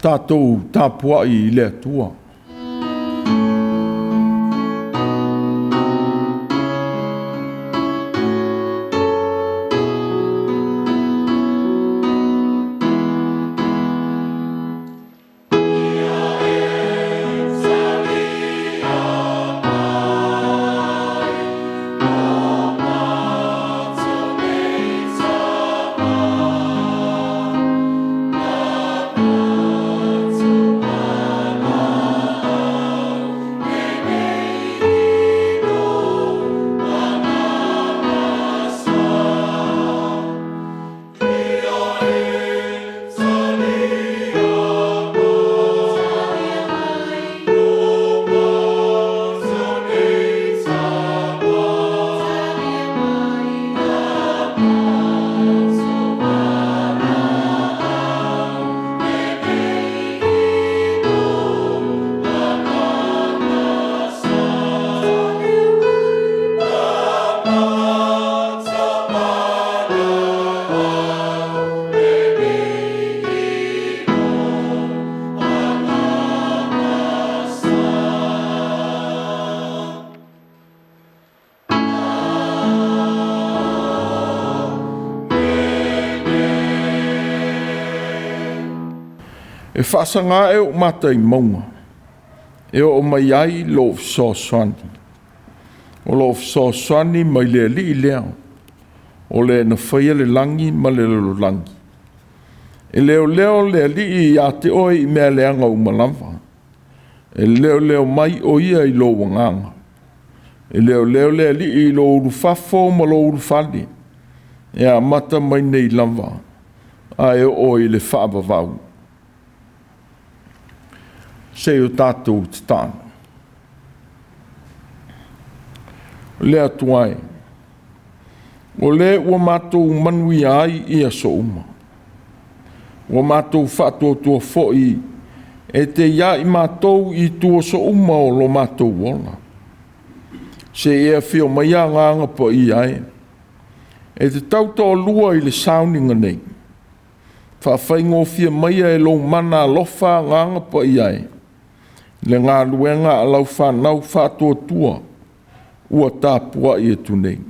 Tatou tapuai i le Atua. E faasaga ē ou mata i mauga e oo mai ai lou fesoasoani. O lou fesoasoani mai le Alii lea, o le na faia le lagi ma le lalolagi. E leoleo le Alii ia te oe i mea leaga uma lava. E leoleo mai o ia i lou agaga. E leoleo le Alii i lou ulufafo ma lou ulufale, e amata mai nei lava ae oo i le faavavau. Se i o tatou tatalo. Le Atua e, o le ua matou manuia ai i aso uma, ua matou faatuatua foi e te ia i matou i itu aso uma o lo matou ola. Se i e afio maia Agaga Paia e, e te tautoalua i le sauniga nei, faafaigofie maia e lou mana alofa Agaga Paia e, le galuega a lau fanau faatuatua ua tapuai atu nei.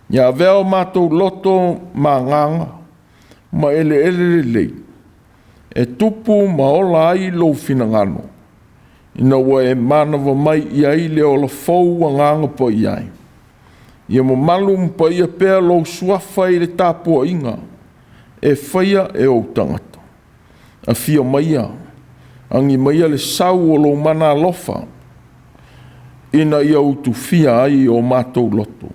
Ia avea o matou loto ma agaga ma eleele lelei, e tupu ma ola ai lou finagalo, ina ua e manava mai i ai le ola fou Agaga Paia e. Ia mamalu ma paia pea lou suafa i le tapuaiga e faia e ou tagata. Afio maia, agi maia le sau o lou mana alofa, ina ia utufia ai o matou loto.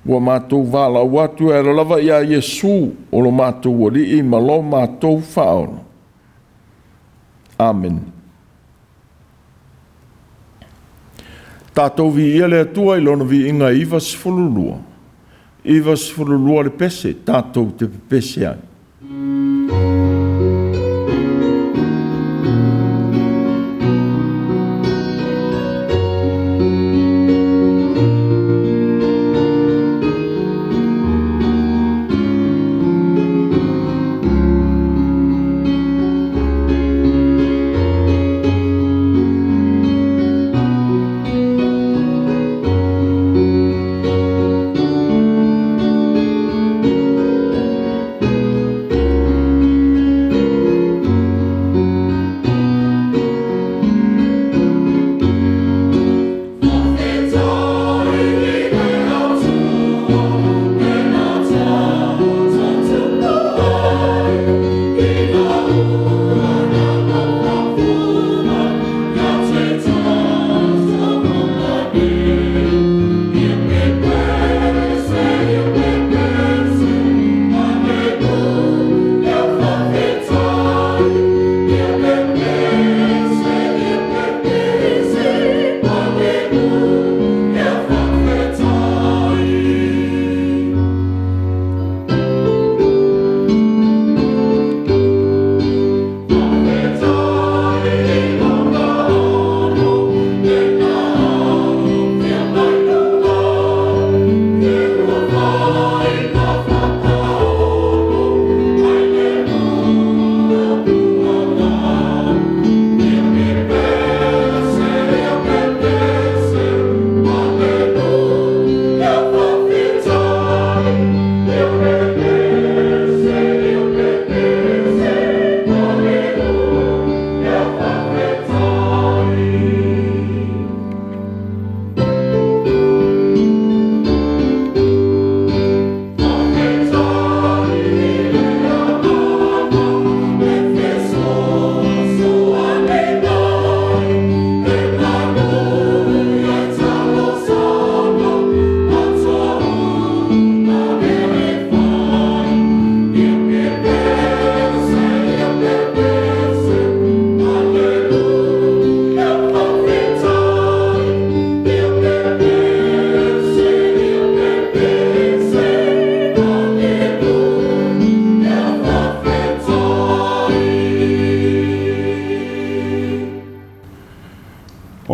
Ua matou valaau atu e ala lava ia Iesu o lo matou Alii ma lo matou Faaola. Amene. Tatou viia le Atua i lona viiga e 92, 92 le pese tatou te pepese ai.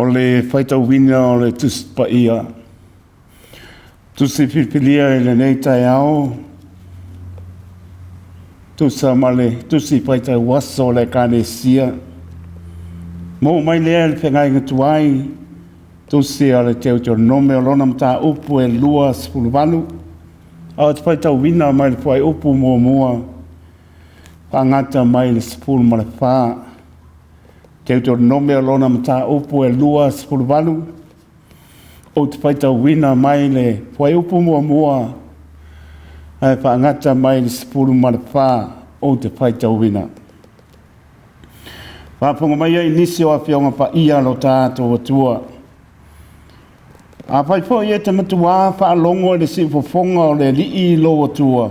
O le faitauina o le Tusi Paia, Tusi filifilia i lenei taeao, tusa ma le Tusi Faitau Aso o le Ekalesia. Maua mai lea i le feagaiga tuai, Tusi a le Teuteronome o lona mataupu e 28, a o te faitauina mai le fuaiupu muamua, faagata mai le 14. Teuteronome o lona mataupu e 28, ou te faitauina mai le fuaiupu muamua ae faagata mai le 14 ou te faitauina. Faafofoga mai ai nisi o Afioga Paia a lo tatou Atua. Afai foi e te matuā faalogo i le siufofoga o le Alii lou Atua,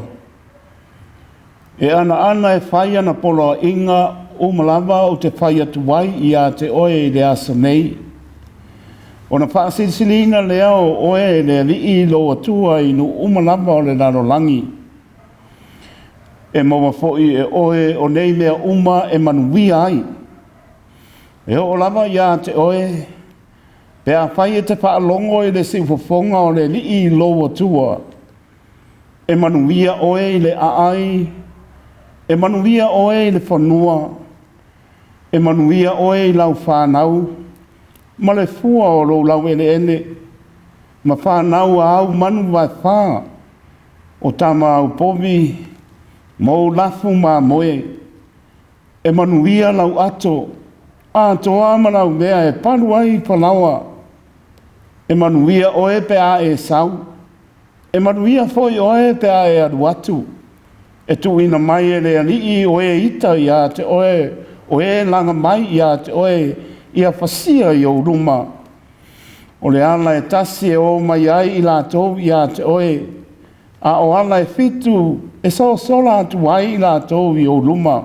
e anaana e fai ana poloaiga uma lava ou te fai atu ai ia te oe i le aso nei, ona faasilisiliina lea o oe e le Alii lou Atua i nuu uma lava o le lalolagi. E maua foi e oe o nei mea uma e manuia ai. E oo lava ia te oe, pe afai e te faalogo i le siufofoga o le Alii lou Atua, e manuia oe i le aai, e manuia oe i le fanua, e manuia oe i lau fanau, ma le fua o lou laueleele, ma fanau a au manu vaefa, o tama au povi, ma ou lafu mamoe, e manuia lau ato, atoa ma lau mea e palu ai i falaoa, e manuia oe pe a e sau, e manuia foi oe pe a e alu atu, e tuuina mai e le Alii o e ita ia te oe, o e laga mai ia te oe, ia fasia i ou luma. O le ala e tasi e o mai ai i latou ia te oe, a o ala e fitu e sosola atu ai i latou i ou luma.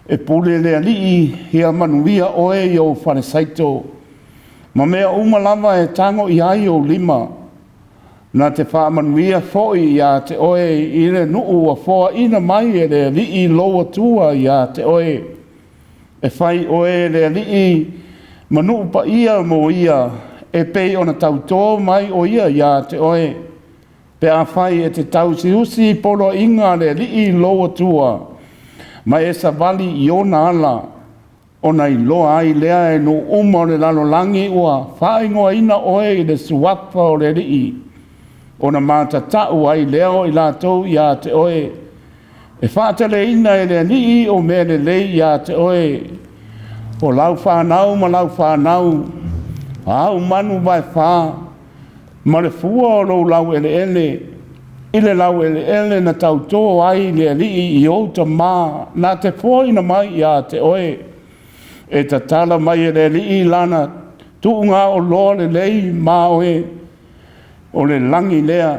E pule le Alii ia manuia oe i ou falesaito, ma mea uma lava e tago i ai ou lima. Na te faamanuia foi ia te oe i le nuu ua foaina mai e le Alii lou Atua ia te oe. E fai oe e le Alii ma nuu paia mo ia, e pei ona tautō mai o ia ia te oe. Pe afai e te tausiusi i poloaiga a le Alii lou Atua, ma e savali i ona ala, ona iloa ai lea e nuu uma o le lalolagi ua faaigoaina oe i le suafa o le Alii, ona matatau ai lea o i latou ia te oe. E faateleina e le Alii o mea lelei ia te oe, o lau fanau ma lau fanau, au manu vaefa, ma le fua o lou laueleele, i le laueleele na tautō ai le Alii i ou tamā, na te foaina mai ia te oe. E tatala mai e le Alii lana tuugaoloa lelei ma oe, o le lagi lea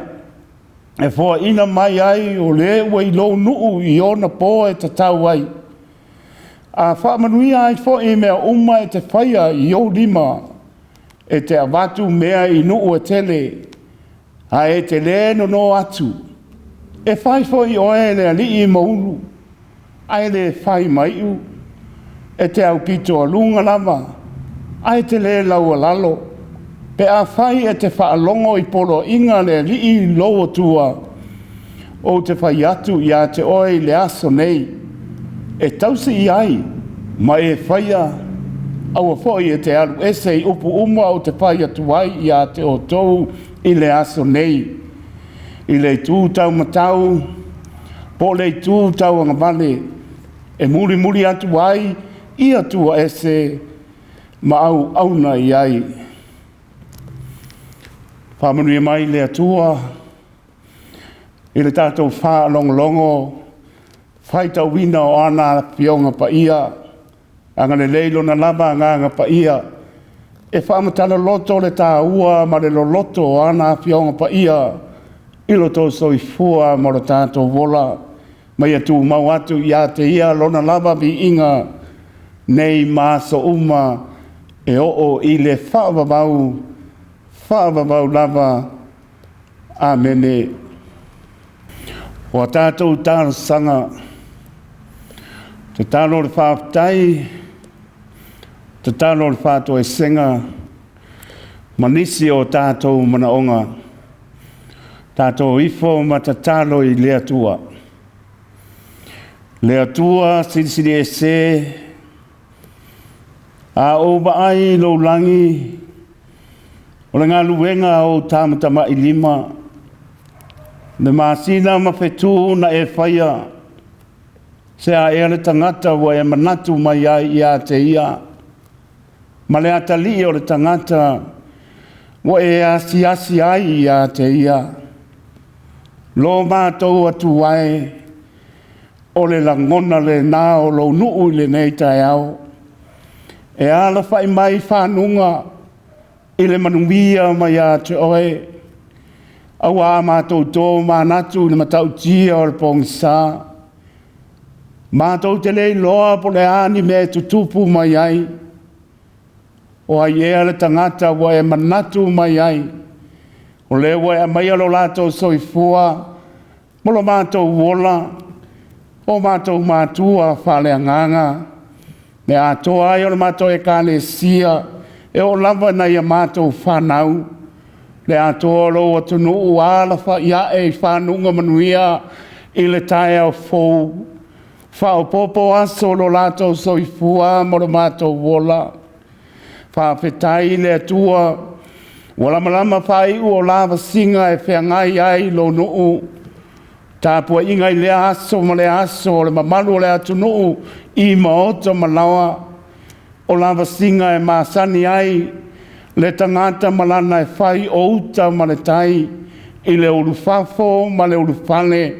e foaina mai ai o le ua i lou nuu i ona po e tatau ai. A faamanuia ai foi i mea uma e te faia i ou lima, e te avatu mea i nuu e tele, a e te lē nonō atu. E fai foi oe e le Alii ma ulu, ae le fai ma iu. E te aupito aluga lava, ae te lē laualalo. Pe afai e te faalogo i poloaiga a le Alii lou Atua, ou te fai atu ia te oe i le aso nei, e tausi i ai ma e faia, aua foi e te alu ese i upu uma ou te fai atu ai ia te outou i le aso nei, i le itu taumatau po o le itu tauagavale, e mulimuli atu ai i Atua ese ma auauna i ai. Faamanuia mai le Atua i le tatou faalogologo faitauina o ana Afioga Paia, agalelei Lona lava Agaga Paia e faamatala loto le taua ma le loloto o ana Afioga Paia i lo outou soifua ma lo tatou ola, ma ia tumau atu ia te Ia Lona lava viiga nei ma aso uma e oo i le faavavau, faavavau lava. Amene. O a tatou talosaga, tatalo le faafetai. Tatalo o le faatoesega ma nisi o tatou manaoga. Tatou ifo ma tatalo i le Atua. Le Atua Silisili Ese, a ou vaai i lou lagi, o le galuega a ou tamatamailima, le masina ma fetu na e faia, se a ea le tagata ua e manatu mai ai ia te ia, ma le atalii o le tagata ua e asiasi ai ia te ia. Lo matou Atua e, o le lagona lena o lou nuu i lenei taeao, e alafai mai fanuga i le manuia mai ia te oe, aua a matou tomanatu i le matautia o le pogisa, matou te le iloa po o le a ni mea e tutupu mai ai, o ai ea le tagata ua e manatu mai ai, o lea ua e aumaia lo latou soifua mo lo matou ola, o matou matua faaleagaga, le atoa ai o le matou Ekalesia, e oo lava ina ia matou fanau, le atoa o lou atunuu ua alafai ae i fanuga manuia i le taeao fou, faaopoopo aso o lo latou soifua ma lo matou ola. Faafetai i le Atua ua lamalama faaiu o lavasiga e feagai ai lou nuu, tapuaiga i lea aso ma lea aso o le mamalu o le atunuu i maota ma laoa, o lavasiga e masani ai le tagata ma lana e fai o uta ma le tai i le ulufafo ma le ulufale,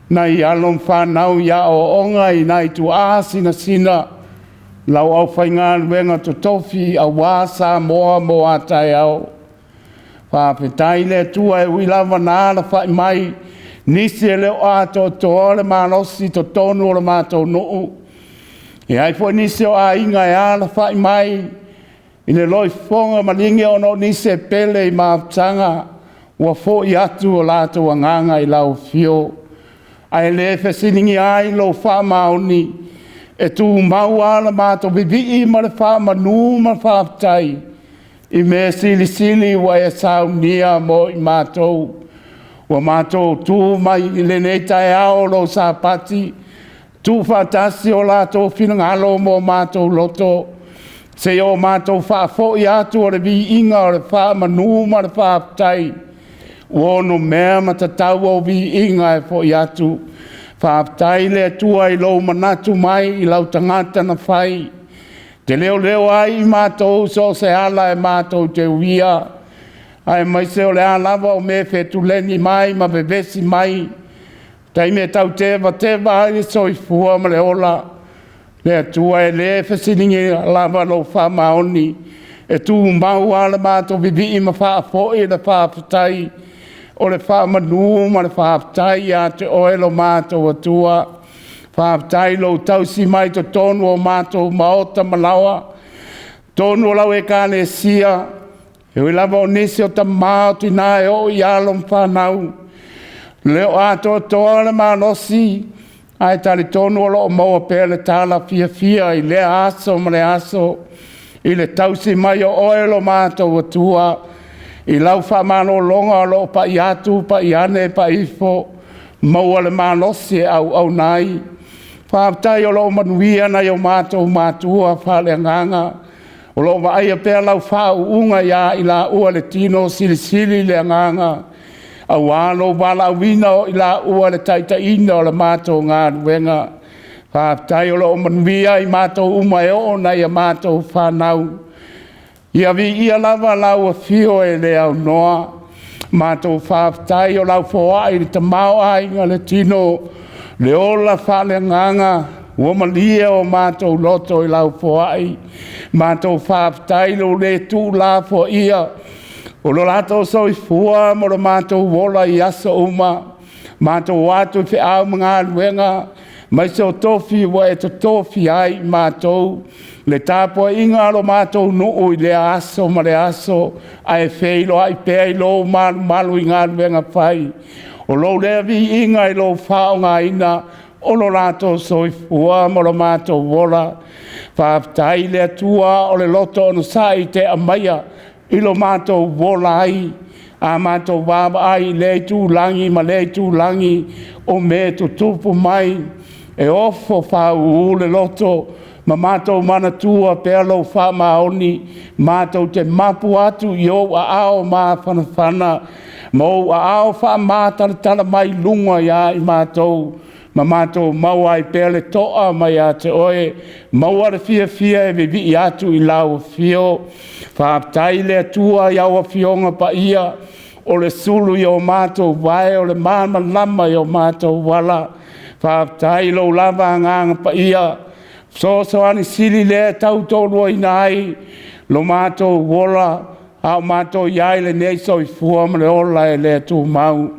nai alo ma fanau i aoaoga i nai tuaa sinasina, lau aufaigaluega totofi aua Samoa mo a taeao. Faafetai i le Atua e ui lava ina alafai mai nisi e le o atoatoa le malosi i totonu o le matou nuu, e i ai foi nisi o aiga e alafai mai i le loifofoga maligi ona o nisi e pele i mafutaga, ua foi atu o latou agaga i lau afio, ae le fesiligia ai lou faamaoni, e tumau lava le matou vivii ma le faamanu ma le faafetai i mea silisili ua e saunia mo i matou. Ua matou tu mai i lenei taeao o lou Sapati, tuufaatasi o latou finagalo ma o matou loto, seia o matou faafoi atu o le viiga o le faamanu ma le faafetai ua onomea ma tatau ou viiga e foi atu. Faafetai i le Atua i lou manatu mai i lau tagata na fai, e te leoleo ai i matou so o se ala e matou te uia, aemaise o le a lava o mea e fetuleni mai ma vevesi mai, taimi e tau tevateva ai le soifua ma le ola, le Atua e le fesiligia lava lou faamaoni, e tumau lava le matou vivii ma faafoi le faafetai o le faamanu ma le faafetai ia te oe lo matou Atua. Faafetai i lou tausi mai i totonu o matou maota ma laoa, totonu o lau Ekalesia, e ui lava o nisi o tama o tina e oo i alo ma fanau, e le o atoatoa le malosi, ae talitonu o lo o maua pea le tala fiafia i lea aso ma lea aso i le tausi mai o oe lo matou Atua, i lau faamalologa o lo o pai atu pai ane pai ifo, maua le malosi e auauna ai. Faafetai o lo o manuia nai o matou matua faaleagaga, o lo o vaaia pea lau faauuga ia i laua i le tino silisili i le agaga, aua lou valaauina o i laua i le taitaiina o le matou galuega. Faafetai o lo o manuia i matou uma e oo ina ia matou fanau. Ia viia lava lau afio e le aunoa, matou faafetai o lau foai le tamaoaiga o le tino, le ola faaleagaga ua malie o matou loto i lau foai. Matou faafetai lou le tuulafoaia o lo latou soifua ma lo matou ola i aso uma, matou o atu i feau ma galuega, aemaise o tofi ua e tofia ai i matou, le tapuaiga a lo matou nuu i lea aso ma lea aso, ae feiloai pea i lou malumalu i galuega fai. O lou lea viiga i lou faaaogaina o lo latou soifua ma lo matou ola. Faafetai i le Atua o le loto onosai te aumaia i lo matou ola ai, a matou vaavaai i lea itulagi ma lea itulagi o mea e tutupu mai, e ofo faauu le loto ma matou manatua pea lou faamaoni, matou te mapu atu i ou aao mafanafana ma ou aao faamatalatala mai luga ia i matou, ma matou maua ai pea le toa mai ia te oe, maua le fiafia e vivii atu i lau afio. Faafetai i le Atua i au Afioga Paia, o le sulu i o matou vae, o le malamalama i o matou ala. Faafetai i lou lava Agaga Paia, fesoasoani sili lea e tautoaluaina ai lo matou ola a o matou i ai i lenei soifua ma le ola e le tumau.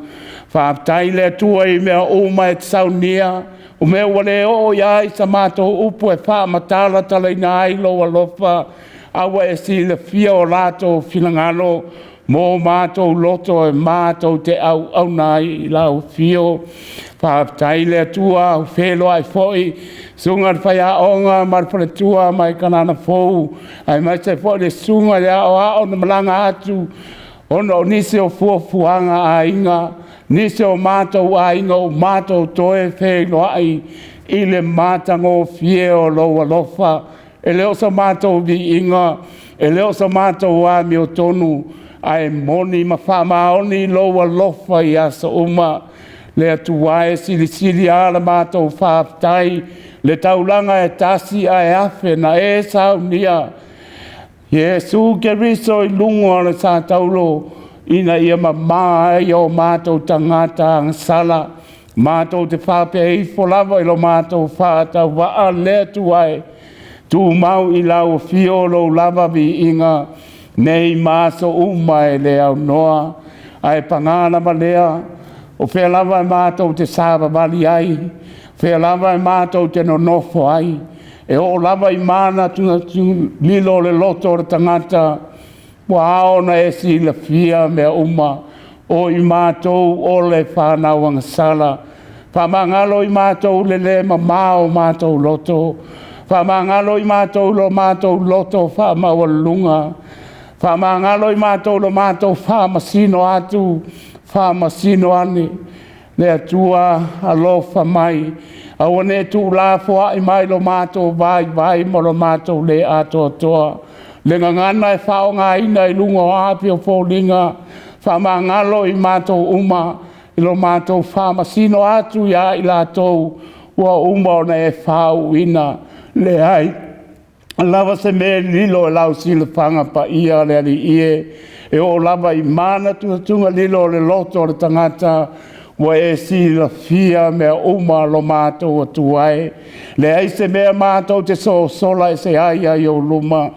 Faafetai i le Atua i mea uma e te saunia, o mea ua le oo i ai sa matou upu e faamatalatalaina ai lou alofa, a ua e silafia o latou finagalo mo matou loto e matou te auauna ai i lau afio. Faafetai i le Atua ua feiloai foi le susuga i le faiaoga ma le faletua mai Kanana Fou, aemaise foi le susuga i le aoao na malaga atu ona o nisi o fuafuaga a aiga, nisi o matou aiga ua matou toe feiloai i le matagofie o lou alofa. E le o so matou viiga, e le o so matou amiotonu, ae moni ma faamaoni lou alofa i aso uma. Le Atua e silisili lava la matou faafetai, le taulaga e tasi ae afe na e saunia Iesu Keriso i luga o le satauro ina ia mama ai o matou tagata agasala. Matou te faapea ifo lava i lo matou faatauvaa, le Atua e, tumau i lau afio lou lava viiga nei ma aso uma e le aunoa. Ae paga lava lea, o fea lava matou te savavali ai, o fea lava matou te nonofo ai, e oo lava i manatunatuga lilo o le loto o le tagata, ua ao ona e silafia mea uma. O i matou o le fanau agasala, faamagalo i matou i le le mama o matou loto, faamagalo i matou i lo matou loto faamaualuluga, faamagalo i matou i lo matou faamasino atu, faamasino ane. Le Atua alofa mai, aua ne i tuulafoai mai lo matou vaivai ma lo matou le atoatoa, le gagana e faaaogaina i luga o api o foliga, faamagalo i matou uma i lo matou faamasino atu ia i latou ua uma ona e faauuina. Leai lava se mea e lilo i lau silafaga paia le Alii e, e oo lava i manatunatuga lilo o le loto o le tagata, ua e silafia mea uma lo matou Atua e. Leai se mea matou te sosola ese ai ai ou luma,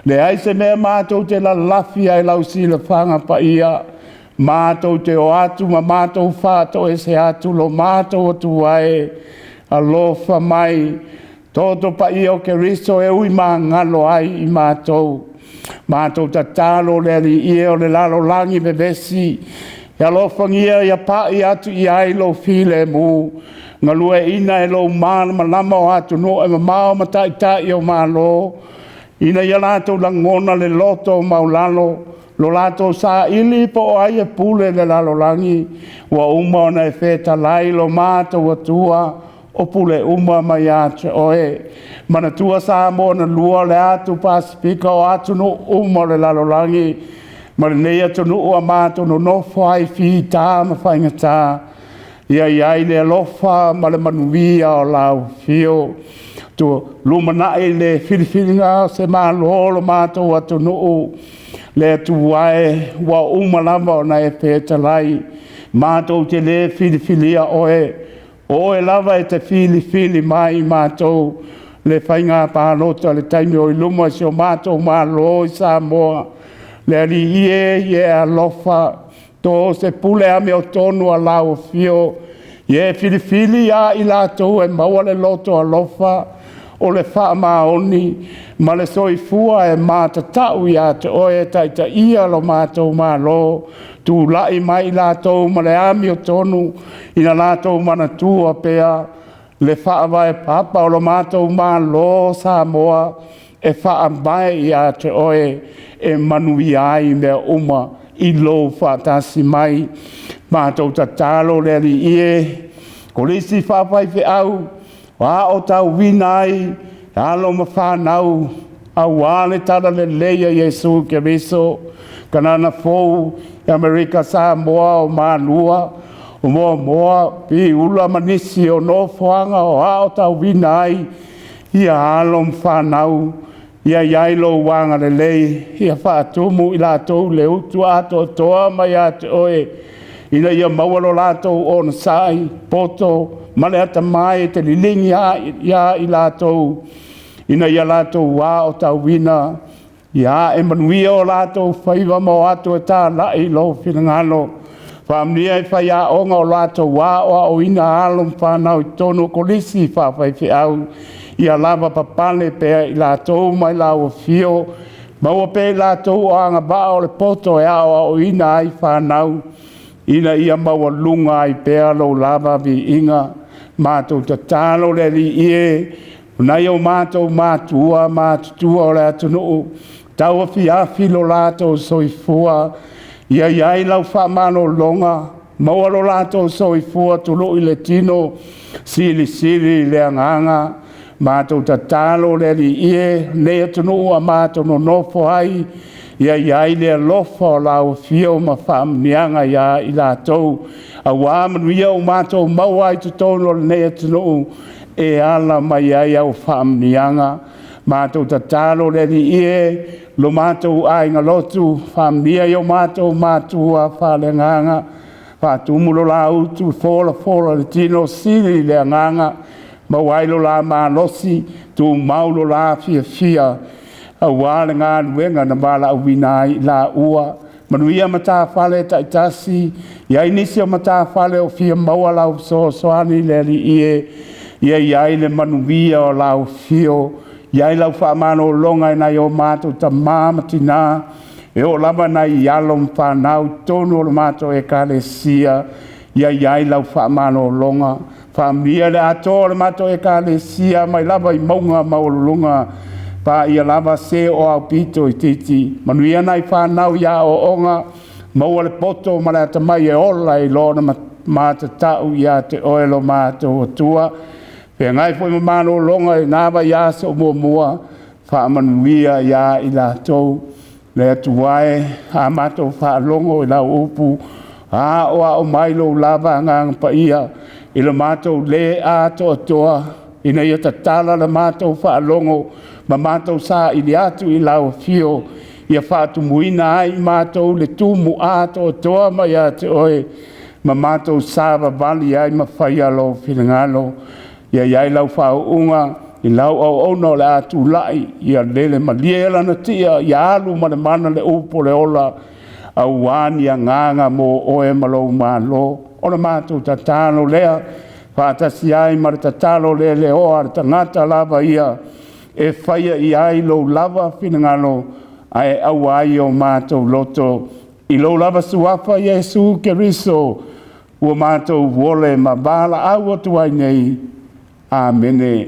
leai se mea matou te lalafi ai i lau silafaga paia, matou te o atu ma matou faatoese atu lo matou Atua e, alofa mai, toto paia o Keriso e ui magalo ai i matou. Matou tatalo le Alii e o le lalolagi vevesi, e alofagia ia pai atu i ai lou filemu, galueaiina e lou malamalama o atunuu e mamao ma taitai o Malo, ina ia latou lagona le loto maualalo lo latou saili po o ai e pule i le lalolagi. Ua uma ona e fetalai lo matou Atua, o pule uma mai ia te oe. Manatua Samoa na lua, o le atu Pasefika, o atunuu uma o le lalolagi ma lenei atunuu ua matou nonofo ai i fita ma faigata, ia i ai le alofa ma le manuia o lau afio. Lumanai le filifiliga o se Malo o lo matou atunuu, le Atua e, ua uma lava ona e fetalai, matou te le filifilia oe, o oe lava e te filifili mai i matou le faiga palota i le taimi o i luma i si o matou Malo i Samoa. Le Alii e, ia e alofa, to se pule amiotonu a lau afio, ia e filifili ia i latou e maua le loto alofa o le faamaoni ma le soifua e matatau ia te oe e taitaia lo matou Malo. Tulai mai i latou ma le amiotonu ina latou manatua pea le faavae papa o lo matou Malo o Samoa e faavae ia te oe e manuia ai mea uma i lou faatasi mai. Matou tatalo le Alii e, o le isi faafaifeau o aotauina ai alo ma fanau aua le talalelei a Iesu Keriso, Kanana Fou, Amerika Samoa, o Malua, o Moamoa, Piula ma nisi o nofoaga o aotauina ai ia alo ma fanau. Ia i ai lou agalelei, ia faatumu i latou le utu atoatoa mai ia te oe, ina ia maua lo latou onosai, poto ma le atamai e te liligi ia i latou, ina ia latou aotauina, ia ae manuia o latou faiva ma o atu e talai i lou finagalo. Faamanuia i faiaoga o latou aoaoina alo ma fanau i totonu o kolisi faafaifeau, ia lavapapale pea i latou mai lau afio, maua pea e i latou o agavaa o le poto e aoaoina ai fanau, ina ia maualuga ai pea lou lava viiga. Matou tatalo le Alii e, o nai o matou matua matutua o le atunuu, tauafiafi lo latou soifua, ia i ai lau faamalologa, maua lo latou soifua tului le tino, silisili le agaga. Matou tatalo le Alii e, lenei atunuu ua matou nonofo ai, ia i ai le alofa o lau afio ma faamanuiaga ia i latou, aua manuia ua matou maua ai i totonu o lenei atunuu e ala mai ai au faamanuiaga. Matou tatalo le Alii e, lo matou aiga lotu, faamanuia i o matou matua faaleagaga, faatumu lo la utu, folafola i le tino, sili le agaga, maua ai lo la malosi, tumau lo la fiafia aua le galuega na valaauina ai i laua. Manuia matafale taitasi, i ai nisi o matafale o fia maua lau fesoasoani le Alii e, ia i ai le manuia o lau afio, i ai lau faamalologa i nai o matou tama ma tina, e oo lava nai alo ma fanau i totonu o le matou Ekalesia, ia i ai lau faamalologa. Faamanuia le atoa o le matou Ekalesia mai lava i mauga maualuluga, paia lava se o aupito itiiti. Manuia nai fanau i aoaoga, maua le poto ma le atamai e ola i lona matatau ia te oe lo matou Atua. Feagai foi ma malologa i na vaiaso muamua, faamanuia ia i latou. Le Atua e, a matou faalogo i lau upu, aoao mai lou lava Agaga Paia i lo matou le atoatoa, ina ia tatala la matou faalogo ma matou saili atu i lau afio, ia faatumuina ai i matou le tumu atoatoa mai ia te oe, ma matou savavali ai ma faia lou finagalo. Ia i ai lau faauuga i lau auauna o le a tulai, ia lele malie lana tia, ia alu ma le mana le upu o le ola, aua ni agaga mo oe ma lou Malo. O le matou tatalo lea, faatasi ai ma le tatalo leleoa a le tagata lava ia e faia i ai lou lava finagalo, ae aua ai o matou loto. I lou lava suafa Iesu Keriso, ua matou ole ma valaau atu ai nei. Amene.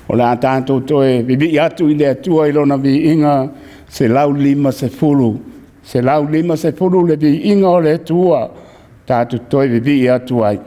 O le a tatou toe vivii atu i le Atua i Lona viiga 150, 150 le viiga o le Atua, tatou toe vivii atu ai.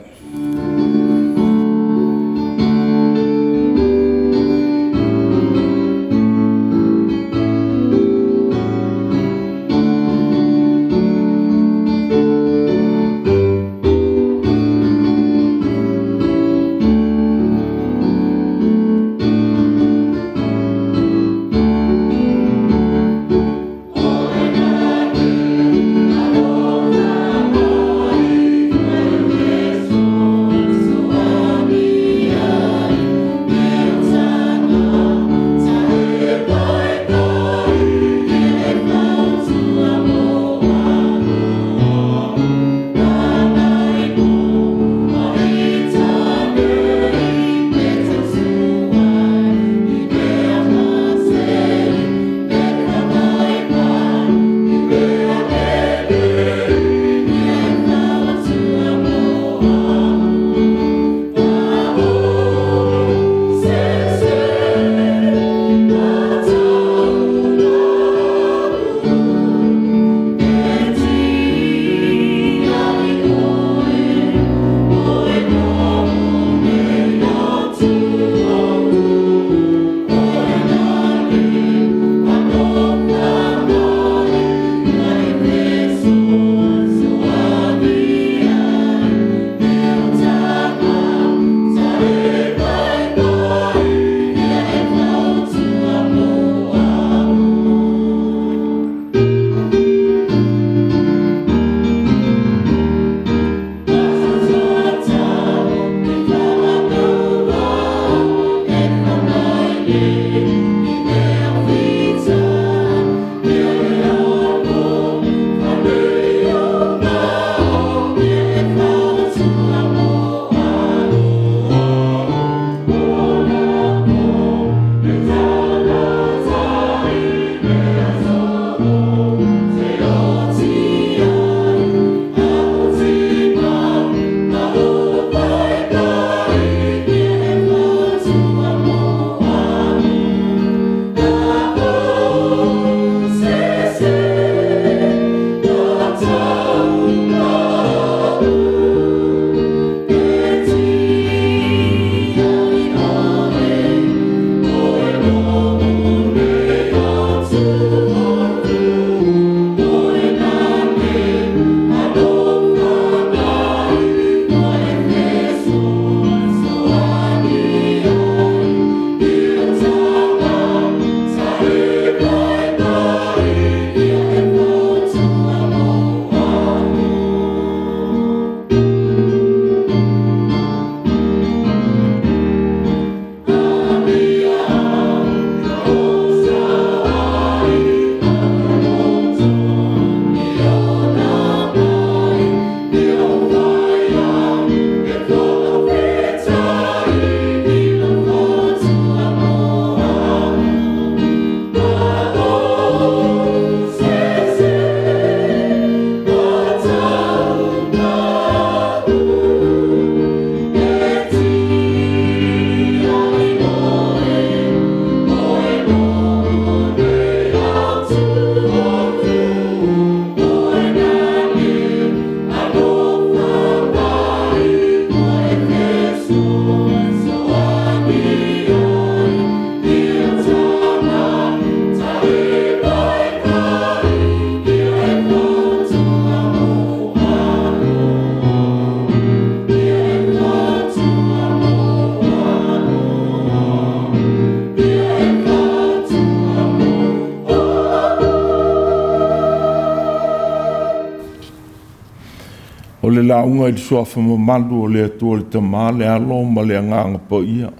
le lauga i le Suafa mamalu o le Atua le Tama, le Alo ma le Agaga Paia.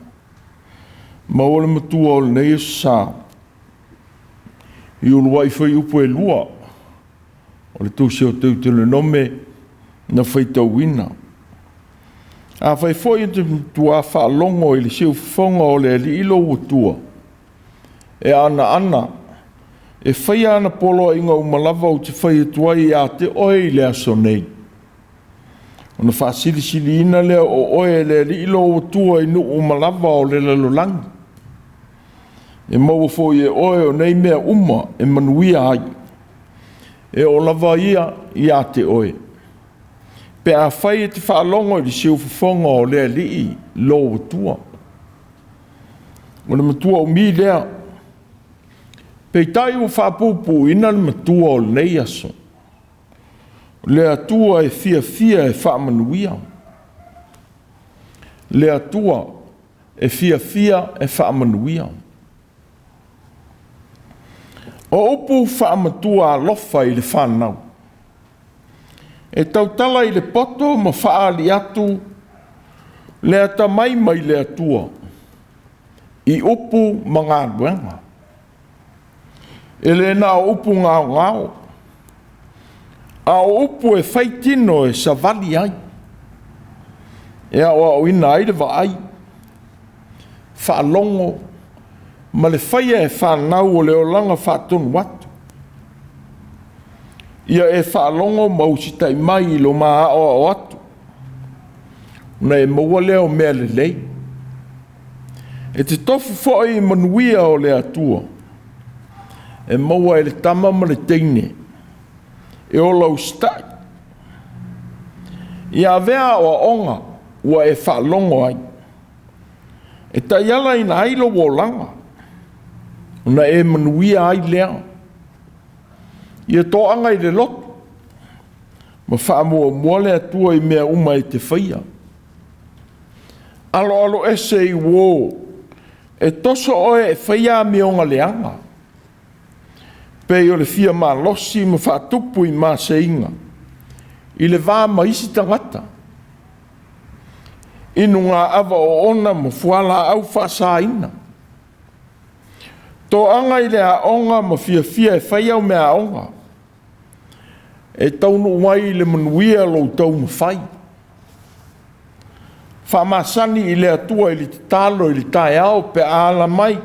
Maua le matua o lenei aso sa i uluai fuaiupu e 2 o le Tusi o Teutelonome na faitauina. Afai foi e te matua faalogo i le siufofoga o le Alii lou Atua, e anaana e faia ana poloaiga uma lava ou te fai atu ai ia te oe i le aso nei, ona faasilisiliina lea o oe e le Alii lou Atua i nuu uma lava o le lalolagi. E maua foi e oe o nei mea uma e manuia ai, e oo lava ia ia te oe, pe afai e te faalogo i le siufofoga o le Alii lou Atua. O le matua umi lea, peitai ua faapuupuuina le matua o lenei aso. O le Atua e fiafia e faamanuia. Le Atua e fiafia e faamanuia. O upu faamatua alofa i le fanau, e tautala i le poto ma faaali atu le atamai mai le Atua i upu ma galuega. E le na o upu gaogao, a o upu e faitino e savali ai, e aoaoina ai le vaai, faalogo ma le faia e fanau o le olaga faatonu atu. Ia e faalogo ma usitai mai i lo ma aoao atu, ona e maua lea o mea lelei. E te tofu foi i manuia o le Atua, e maua e le tama ma le teine, e ola usitai. Ia avea aoaoga ua e faalogo ai, e taialaina ai lou olaga, ona e manuia ai lea. Ia toaga i le loto, ma faamuamua le Atua i mea uma e te faia. Aloalo ese i uō, e toso oe e faia amioga leaga, pei o le fia malosi ma faatupu i maseiga, i le va ma isi tagata. Inu gaava oona ma fualaau faasaina. Toaga i le aoga ma fiafia e fai au meaaoga, e taunuu ai i le manuia lou taumafai. Faamasani i le Atua i le tatalo i le taeao pe a ala mai,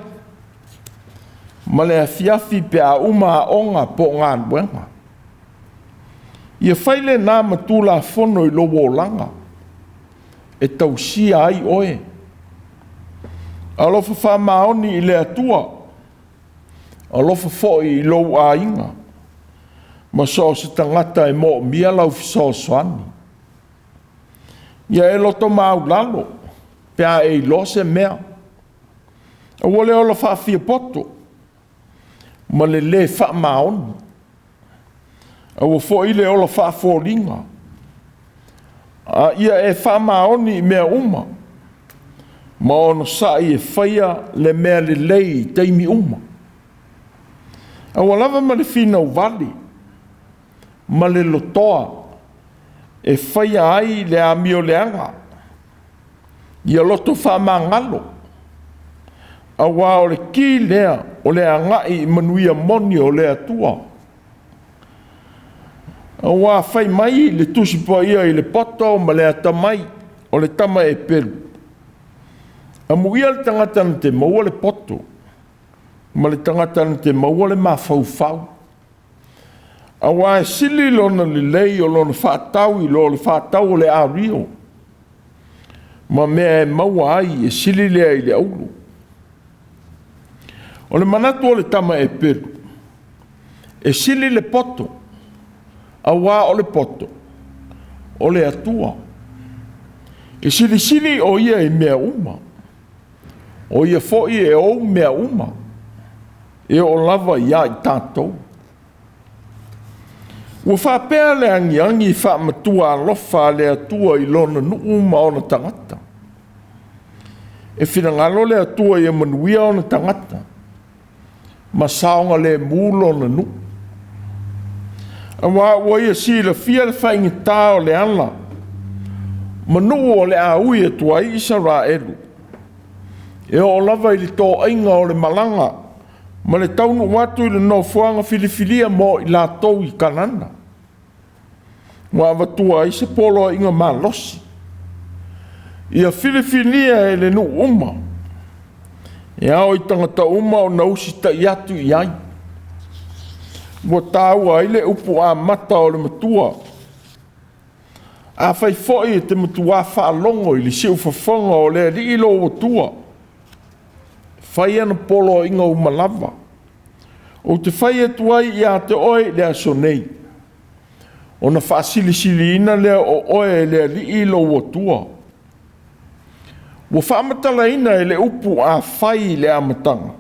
ma le afiafi pe a uma aoga po o galuega. Ia fai lena ma tulafono i lou olaga, e tausia ai oe. Alofa faamaoni i le Atua, alofa foi i lou aiga, ma so o se tagata e moomia lau fesoasoani. Ia e loto maulalo pe a e iloa se mea. Aua le ola faafiapoto ma le lē faamaoni. Aua foi le ola faafoliga. A ia e faamaoni i mea uma, ma onosai e faia le mea lelei i taimi uma. Aua lava ma le finau vale ma le lotoa e faia ai le amioleaga. Ia loto faamagalo, auā o le ki lea o le agai i manuia moni o le Atua. Auā fai mai le Tusi Paia i le poto ma le atamai o le tama e pelu. Amuia le tagata na te maua le poto, ma le tagata na te maua le mafaufau. Auā e sili lona lelei o lona faatau i lo le faatau o le ario, ma mea e maua ai e sili lea i le aulu. O le manatu o le tama e pelu, e sili le poto, auā o le poto, o le Atua. E silisili o ia i mea uma, o ia foi e ou mea uma, e oo lava ia i tatou. Ua faapea le agiagi faamatua alofa a le Atua i lona nuu ma ona tagata. E finagalo le Atua ia manuia ona tagata, ma saogalemu lona nuu. Auā ua ia silafia le faigata o le ala ma nuu o le a ui atu ai Isaraelu, e oo lava i le toaiga o le malaga ma le taunuu atu i le nofoaga filifilia mo i latou i Kanana. Ua avatua ai se poloaiga malosi, ia filifilia e le nuu uma, e ao i tagata uma ona usitai atu i ai. Ua taua ai le upu amata o le matua. Afai foi e te matuā faalogo i le siufofoga o le Alii lou Atua, fai ana poloaiga uma lava, ou te fai atu ai ia te oe i le aso nei, ona faasilisiliina lea o oe e le Alii lou Atua. Ua faamatalaina e le upu afai i le amataga,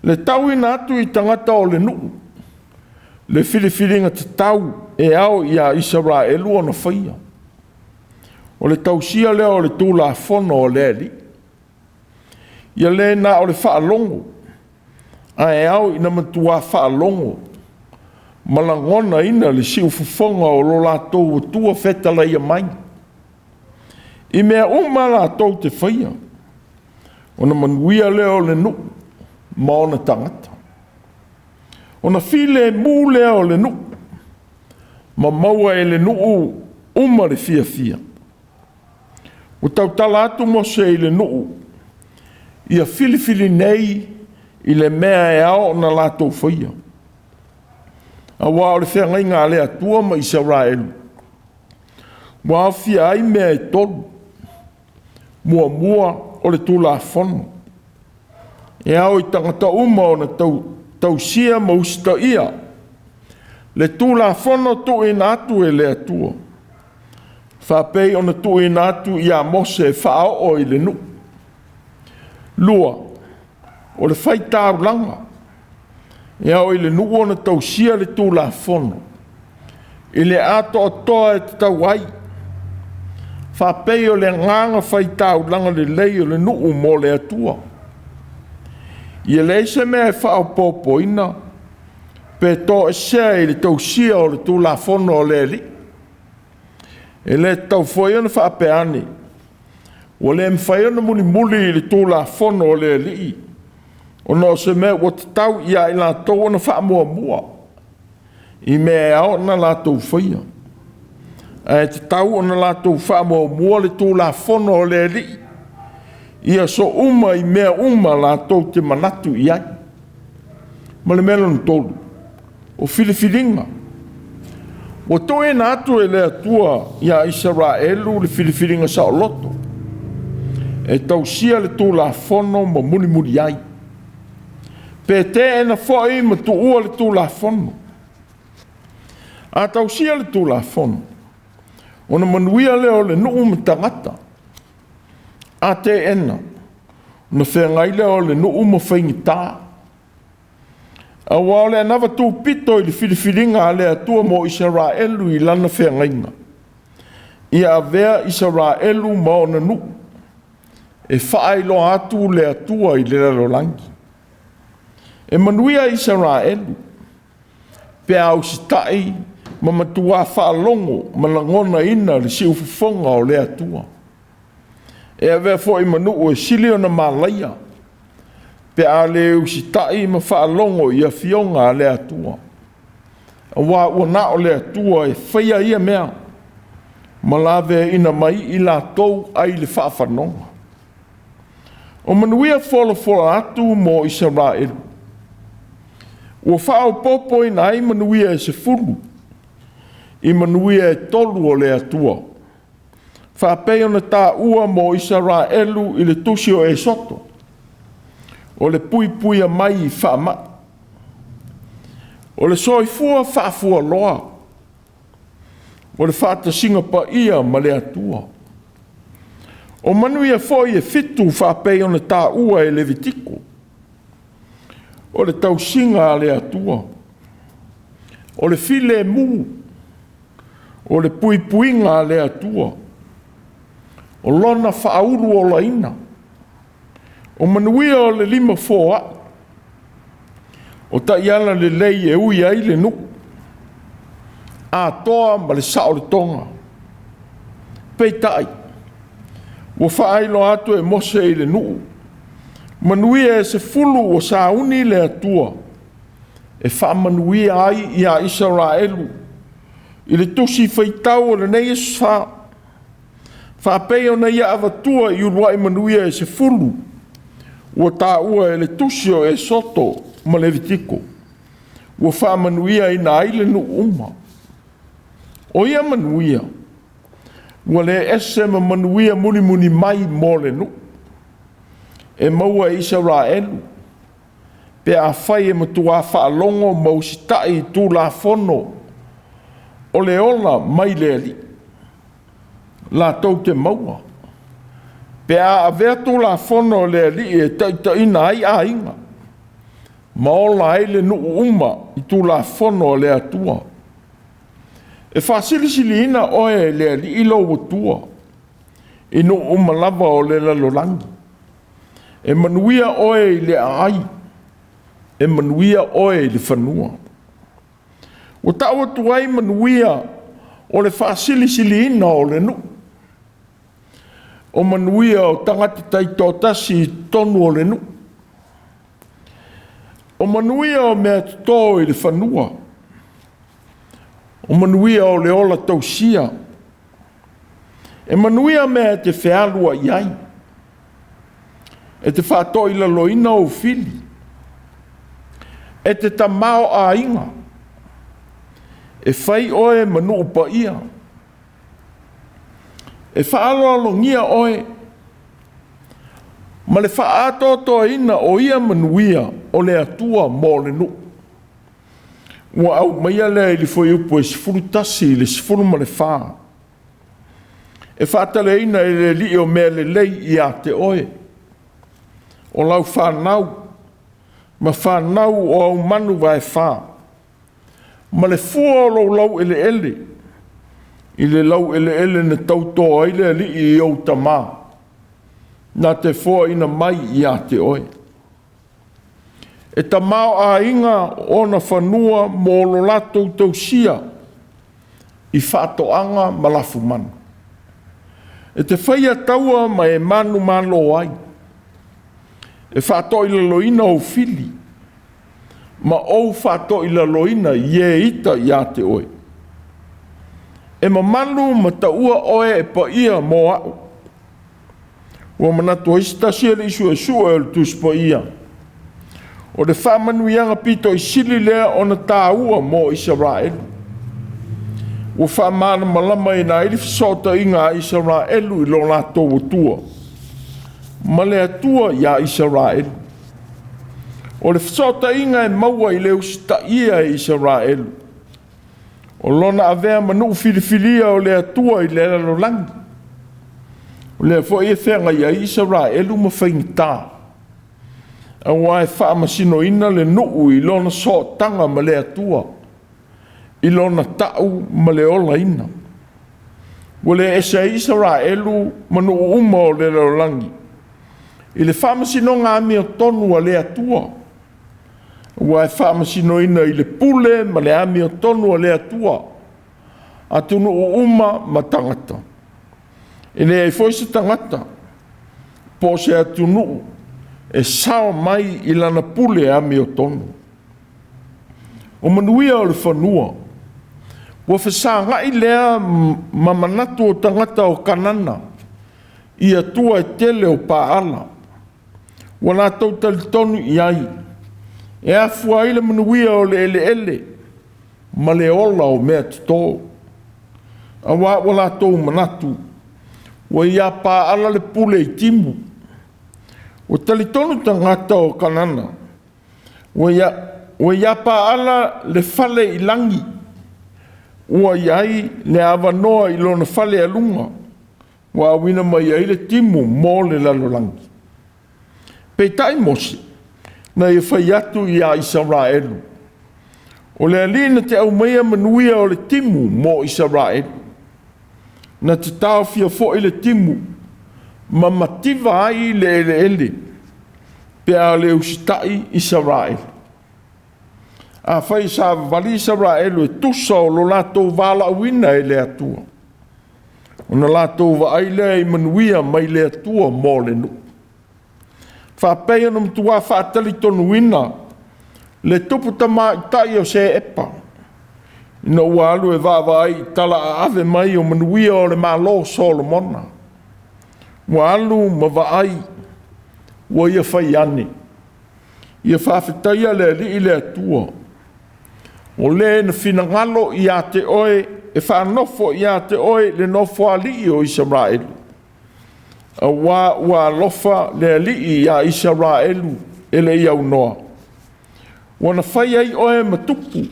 le tauina atu i tagata o le nuu, le filifiliga tatau e ao ia Isaraelu ona faia. O le tausia lea o le Tulafono a le Alii. Ia le na o le faalogo, ae ao ina matuā faalogo ma lagonaina le siufofoga o lo latou Atua fetalaia mai. I mea uma latou te faia, ona manuia lea o le nuu ma ona tagata. Ona filemu lea o le nuu, ma maua e le nuu uma le fiafia. Ua tautala atu Mose i le nuu, ia filifili nei i le mea e ao ona latou faia. Aua o le feagaiga a le Atua ma Isaraelu, ua aofia ai mea e tolu. Muamua, o le Tulafono, e ao i tagata uma ona tausia ma usitaia le Tulafono tuuina atu e le Atua, faapei ona tuuina atu ia Mose e faaoo i le nuu. Lua, o le faitaulaga, e ao i le nuu ona tausia le Tulafono i le atoatoa e tatau ai, faapei o le agaga faitaulaga lelei o le nuu mo le Atua. Ia leai se mea e faaopoopoina pe toesea i le tausia o le Tulafono a le Alii. E le tatau foi ona faapea ane, ua le mafai ona mulimuli i le Tulafono a le Alii, ona o se mea ua tatau ia i latou ona faamuamua i mea e ao ona latou faia, ae tatau ona latou faamuamua le Tulafono a le Alii i aso uma i mea uma latou te manatu i ai. Ma le mea lona tolu, o filifiliga. Ua tuuina atu e le Atua ia Isaraelu le filifiliga saoloto e tausia le Tulafono ma mulimuli ai, pe teena foi ma tuua le Tulafono. A tausia le Tulafono, ona manuia lea o le nuu ma tagata. A teena, ona feagai lea o le nuu ma faigata. Aua o le anava tupito i le filifiliga a le Atua mo Isaraelu i lana feagaiga, ia avea Isaraelu ma ona nuu e faailoa atu le Atua i le lalolagi. E manuia Isaraelu pe a usitai ma matuā faalogo ma lagonaina le siufofoga o le Atua. E avea foi ma nuu e sili ona malaia pe a le usitai ma faalogo i afioga a le Atua. Aua ua na o le Atua e faia ia mea ma laveaina mai i latou ai le faafanoga. O manuia folafola atu mo Isaraelu, ua faaopoopoina ai manuia e 10 i manuia e 3 o le Atua, faapei ona taua mo Isaraelu i le tusi o Esoto, o le puipuia mai i faamai, o le soifua faafualoa, o le faatasiga paia ma le Atua. O manuia foi e 7 faapei ona taua e Levitiko, o le tausiga a le Atua, o le filemu, o le puipuiga a le Atua, o lona faauluolaina, o manuia o le lima foai, o taiala lelei e ui ai le nuu, atoa ma le saolotoga. Peitai, ua faailoa atu e Mose i le nuu, manuia e 10 ua sauni le Atua e faamanuia ai ia Isaraelu i le tusi faitau o lenei aso Sa, faapei ona ia avatua i uluai manuia e 10 ua taua e le tusi o Esoto ma Levitiko, ua faamanuiaina ai le nuu uma. O ia manuia ua le ese ma manuia mulimuli mai mo le nuu e maua e Isaraelu pe afai e matua faalogo ma usitai i Tulafono o le ola mai le Alii latou te maua, pe a avea Tulafono a le Alii e taitaiina ai aiga ma ola ai le nuu uma i Tulafono a le Atua. E faasilisiliina oe e le Alii lou Atua i nuu uma lava o le lalolagi. E manuia oe i le aai, e manuia oe i le fanua. Ua tau atu ai manuia o le faasilisiliina o le nuu, o manuia o tagata taitoatasi i totonu o le nuu, o manuia o mea toto i le fanua, o manuia o le ola tausia, e manuia mea e te fealuai ai, e te faatoilaloina ou fili, e te tamaoaiga, e fai oe ma nuu paia, e faaaloalogia oe ma le faaatoatoaina o ia manuia o le Atua mo le nuu. Ua aumaia lea i le fuaiupu e 11 i le 14, e faataleina e le Alii o mea lelei ia te oe, o lau fanau ma fanau o au manu vaefa, ma le fua o lou laueleele, i le laueleele na tauto ai le Alii i ou tama, na te foaina mai ia te oe. E tamaoaiga ona fanua mo lo latou tausia i faatoaga ma lafumanu. E te faia taua ma e manumalo ai, e faatoilaloina ou fili, ma ou faatoilaloina i e ita ia te oe. E mamalu ma taua oe e paia mo au. Ua manatu ai se tasi alii suesue o le Tusi Paia, o le faamanuiaga pito i sili lea ona taua mo Isaraelu. Ua faamalamalamaina ai le fesootaiga a Isaraelu i lo latou Atua, ma le Atua ia Isaraelu. O le fesootaiga e maua i le usitaia e Isaraelu, o lona avea ma nuu filifilia o le Atua i le lalolagi. O lea foi e feagai ai Isaraelu ma faigata, aua e faamasinoina le nuu i lona sootaga ma le Atua, i lona tau ma le olaina. Ua le ese ai Isaraelu ma nuu uma o le lalolagi i le faamasinoga amiotonu a le Atua, ua e faamasinoina i le pule ma le amiotonu a le Atua, atunuu uma ma tagata. E leai foi se tagata po o se atunuu e sao mai i lana pule amiotonu. O manuia o le fanua, ua fesagai lea ma manatu o tagata o Kanana i atua e tele o paala. Ua latou talitonu i ai, e afua ai le manuia o le eleele ma le ola o mea toto. Aua ua latou manatu, ua ia paala le pule i timu. Ua talitonu tagata o Kanana, ua ia paala le fale i lagi, ua i ai le avanoa i lona fale aluga, ua auina mai ai le timu mo le lalolagi. Peitai Mose, na ia fai atu ia Isaraelu, o le Alii na te aumaia manuia o le timu mo Isaraelu, na te taofia foi le timu ma mativa ai le eleele, pe a le usitai Isaraelu. Afai savavali Isaraelu e tusa o lo latou valaauina e le Atua, Ona latou vaai lea i manuia mai le Atua mo le nuu. Faapei ona matua faatalitonuina le tupu tamaitai o Seepa, ina ua alu e vaavaai i tala aave mai o manuia o le Malo o Solomona. Ua alu ma vaai, ua ia fai ane, ia faafetaia le Alii le Atua, o le na finagalo ia te oe e faanofo ia te oe i le nofoalii o Isaraelu, auā ua alofa le Alii ia Isaraelu e le i aunoa, ua na fai ai oe ma tupu,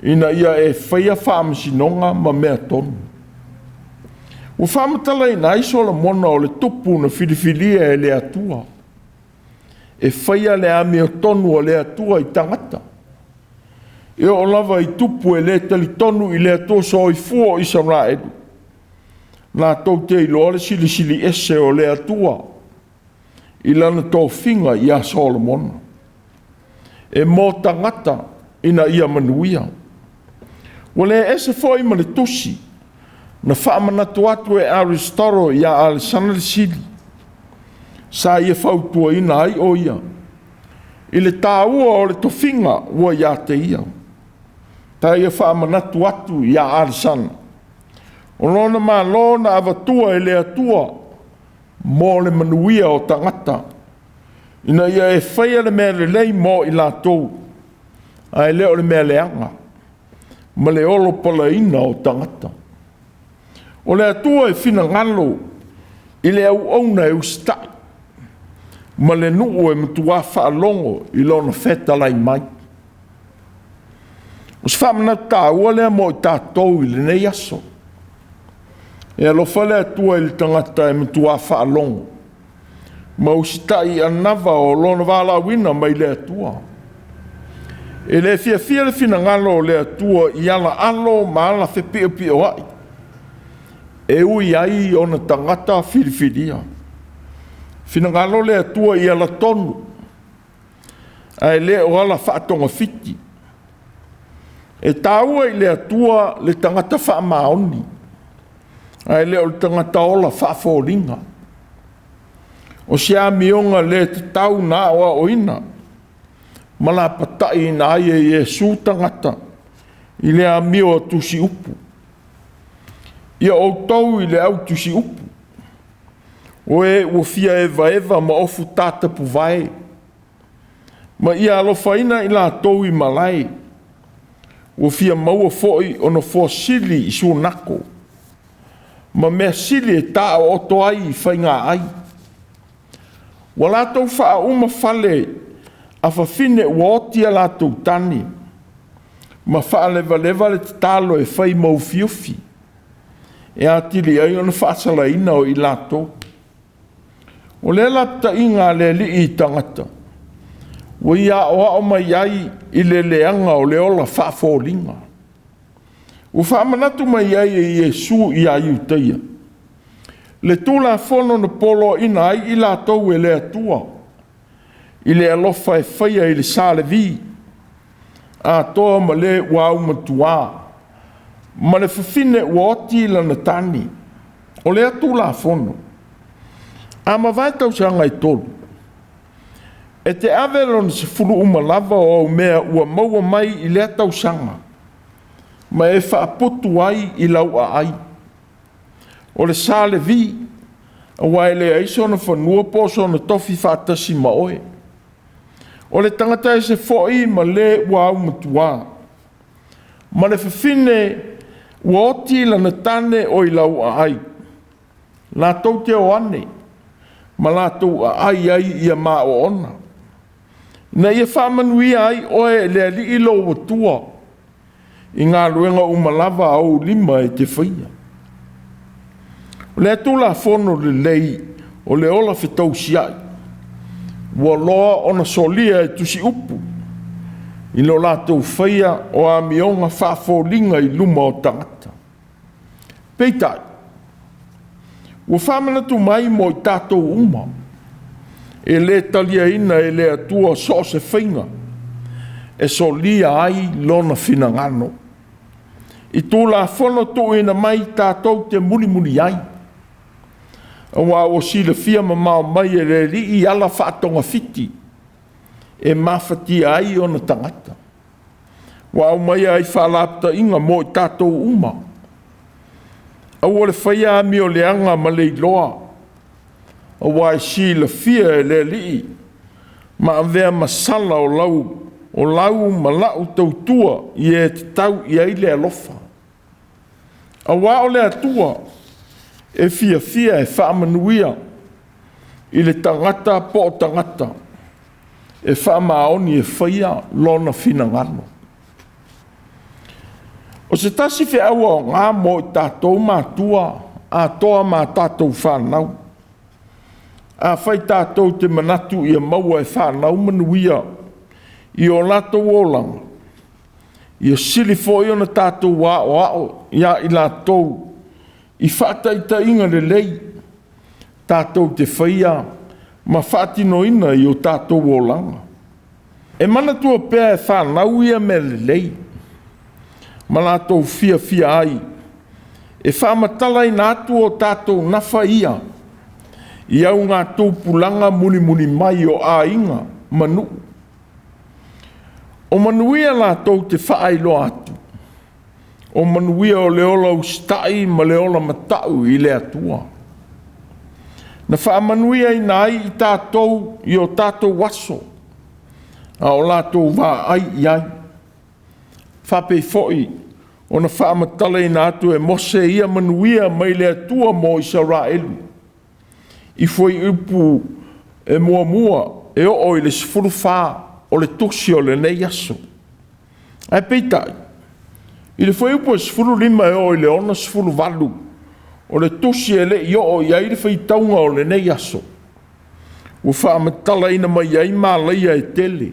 ina ia e faia faamasinoga ma mea tonu. Ua faamatalaina ai Solomona o le tupu na filifilia e le Atua, e faia le amiotonu a le Atua i tagata, e oo lava i tupu e le talitonu i le Atua soifua o Isaraelu, latou te iloa le silisili ese o le Atua i lana tofiga ia Solomona, e mo tagata ina ia manuia. Ua le ese foi ma le tusi na faamanatu atu e Aristoro ia Alesana le Sili, sa ia fautuaina ai o ia i le taua o le tofiga ua ia te ia. Ta ia faamanatu atu ia Alesana, o lona malo na avatua e le Atua mo le manuia o tagata, ina ia e faia le mea lelei mo i latou, ae le o le mea leaga ma le olopalaina o tagata. O le Atua e finagalo i le auauna e usitai ma le nuu e matua faalogo i lona fetalai mai. O se faamanatu taua lea mo i tatou i lenei aso. E alofa le Atua i le tagata e matua faalogo ma usitai i anava o lona valaauina mai le Atua. E le fiafia le finagalo o le Atua i ala alo ma ala fepiopioai, e ui ai ona tagata filifilia. Finagalo le Atua i ala tonu, ae le o ala faatogafiti. E taua i le Atua le tagata faamaoni, ae le o le tagata ola faafoliga. O se amioga le tatau na aoaoina ma lapataiina ai e Iesu tagata i le amio a tusiupu. Ia outou i le au tusiupu, o e ua fia evaeva ma ofu tatapuvae, ma ia alofaina i latou i malae, ua fia maua foi o nofoa sili i sunako, ma mea sili e taoto ai i faigaai. Ua latou faauma fale a fafine ua oti a latou tane, ma faalevaleva le tatalo e fai maufiufi, e atili ai ona faasalaina o i latou. O lea lapataiga a le Alii i tagata, ua ia aoao mai ai i le leaga o le ola faafoliga. Ua faamanatu mai ai e Iesu ia Iutaia le Tulafono na poloaiina ai i latou e le Atua i le alofa e faia i le sa Levi, atoa ma le ua aumatuā, ma le fafine ua oti lana tane. O lea Tulafono, a mavae tausaga e 3, e te ave lona 10 uma lava o au mea ua maua mai i lea tausaga, ma e faaputu ai i lau aai. O le sa Levi, aua e leai sona fanua po o sona tofi faatasi ma oe. O le tagata ese foi ma le ua aumatuā, ma le fafine ua oti lana tane o i lau aai, latou te o ane ma latou aai ai ia maoona, ina ia faamanuia ai oe e le Alii lou Atua i galuega uma lava a ou lima e te faia. O lea Tulafono lelei o le ola fetausiai, ua loa ona solia e tusiupu i lo latou faia o amioga faafoliga i luma o tagata. Peitai, ua faamanatu mai mo i tatou uma, e le taliaina e le Atua so o se faiga e solia ai lona finagalo. i Tulafono tuuina mai tatou te mulimuli ai, auā ua silafia mamao mai e le Alii ala faatogafiti e mafatia ai ona tagata, ua aumaia ai faalapotaiga mo i tatou uma. Aua le faia amioleaga ma le iloa, auā e silafia e le Alii ma avea ma sala o lau ma la'u tautua i e tatau i ai le alofa. Auā o le Atua e fiafia e faamanuia i le tagata po o tagata e faamaoni e faia lona finagalo. O se tasi feau aoga mo i tatou matua atoa ma tatou fanau, afai tatou te manatu ia maua e fanau manuia i o latou olaga, ia sili foi ona tatou aoao ia i latou i faataitaiga lelei tatou te faia ma faatinoina i o tatou olaga. E manatua pea e fanau ia mea lelei ma latou fiafia ai e faamatalaina atu o tatou nafa ia i augatupulaga mulimuli mai o aiga ma nuu. O manuia latou te faailoa atu, o manuia o le ola usitai ma le ola matau i le Atua, na faamanuiaina ai i tatou i o tatou aso, a o latou vaai i ai. Faapei foi ona faamatalaina atu e Mose ia manuia mai le Atua mo Isaraelu i fuaiupu e 1 e oo i le 14 o le tusi o lenei aso. Ae peitai, i le fuaiupu e 15 e oo i le 68 o le tusi e le i oo i ai le faitauga o lenei aso, ua faamatalaina mai ai malaia e tele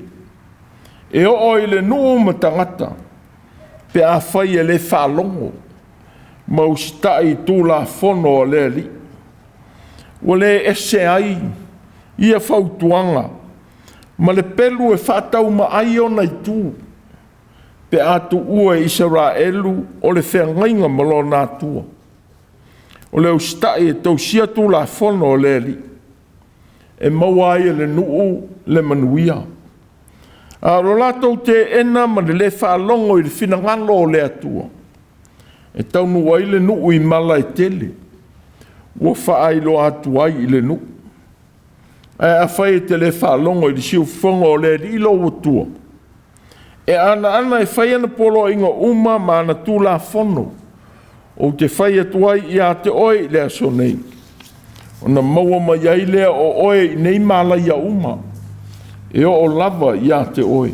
e oo i le nuu ma tagata pe afai e le faalogo ma usitai i Tulafono a le Alii. Ua le ese ai ia fautuaga ma le pelu e faataumaai ona itu pe a tuua e Isaraelu o le feagaiga ma lona Atua, o le usitai e tausia Tulafono a le Alii e maua ai e le nuu le manuia. A o lo latou teena ma le le faalogo i le finagalo o le Atua, e taunuu ai le nuu i mala e tele ua faailoa atu ai i le nuu. Ae afai e te le faalogo i le siufofoga o le Alii lou Atua, e anoano e fai ana poloaiga uma ma ana Tulafono ou te fai atu ai ia te oe i le aso nei, ona maua mai ai lea o oe i nei malaia uma e oo lava ia te oe.